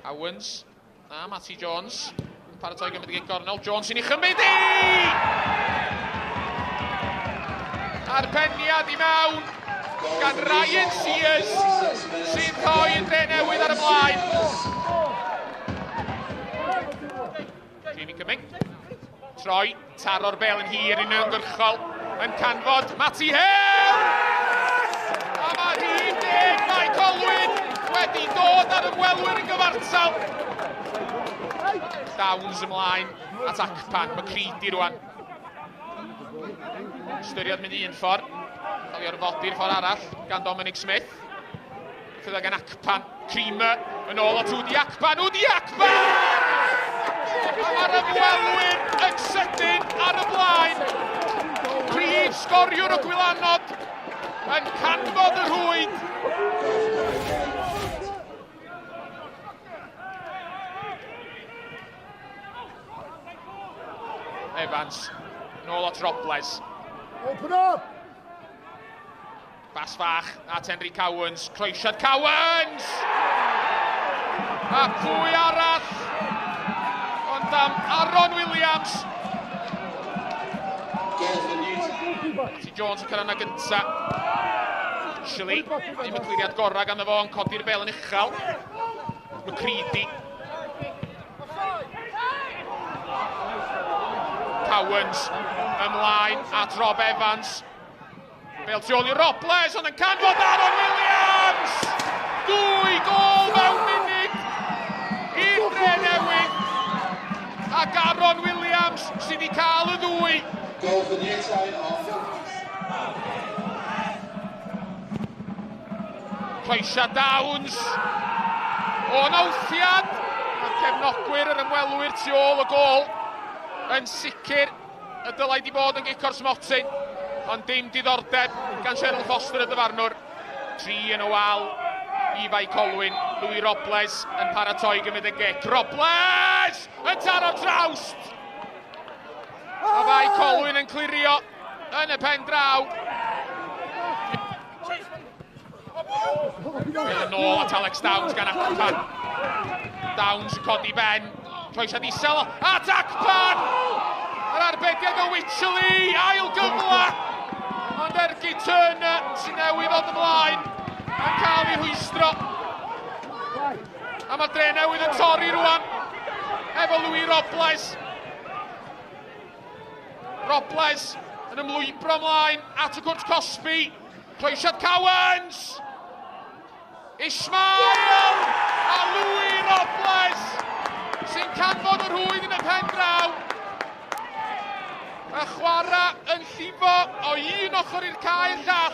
Owens a Matty Jones yn paratoi gymryd y gic gornel. Jones sy'n ei chymryd i! A'r peniad i mewn gan Ryan Sears sy'n rhoi y dre newydd ar y blaen. Jamie Cumming. Troi, taro'r bel yn hir yn ymgyrchol, yn canfod Matty Hill! A mae rhif deg Mae Colwyn wedi dod ar ymwelwyr yn gyfartal. Downs ymlaen at Akpan, McCready rwan. Ystyried mynd un ffordd, cael ei orfodi'r ffordd arall gan Dominic Smith. Ffydda gan Akpan, Creamer yn ôl at Udi Akpan, Udi Akpan! A mae'r ymwelwyr yn sydyn ar y blaen. Prif sgoriwr y Gwylanod yn canfod y rhwyd. Evans, nôl at Robles. Open up! Bas fach at Henry Cowans, croesiad Cowans! A pwy arall? Ond am Aaron Williams. Matty Jones yn cyrraedd yna gynta. Actually, ddim y cliriad gorau ganddo fo, yn codi'r bel yn uchel. McCready. Cowans ymlaen at Rob Evans. Bel tu ôl i Robles, ond yn canfod Aaron Williams! Dwy gol mewn munud i'r Dre Newydd. Ac Aaron Williams sydd wedi cael y ddwy. Goal for new side of Croesia Downs. O nawthiad! Mae'r cefnogwyr yr ymwelwyr tu ôl y gol yn sicr y dylai di bod yn gic o'r smotyn, ond dim diddordeb gan Cheryl Foster y dyfarnwr. Tri yn y wal i Fai Colwyn, Louis Robles yn paratoi gymryd y gic. Robles yn taro trawst! A Fai Colwyn yn clirio yn y pen draw. Yn ôl at Alex Downs gan Akpan. Downs yn codi ben. Croesiad isel at Akpan! Yr arbediad o Wycherley, ail gyfle! Ond Ergi Turner sy'n newydd ddod ymlaen yn cael ei rhwystro. A mae'r dre newydd yn torri rwan efo Louis Robles. Robles yn ymlwybro ymlaen at y cwrt cosbi. Croesiad Cowans! Ismail! A Louis Robles sy'n canfod y rhwyd yn y pen draw. Y chwarae yn llifo o un ochr i'r cae llall.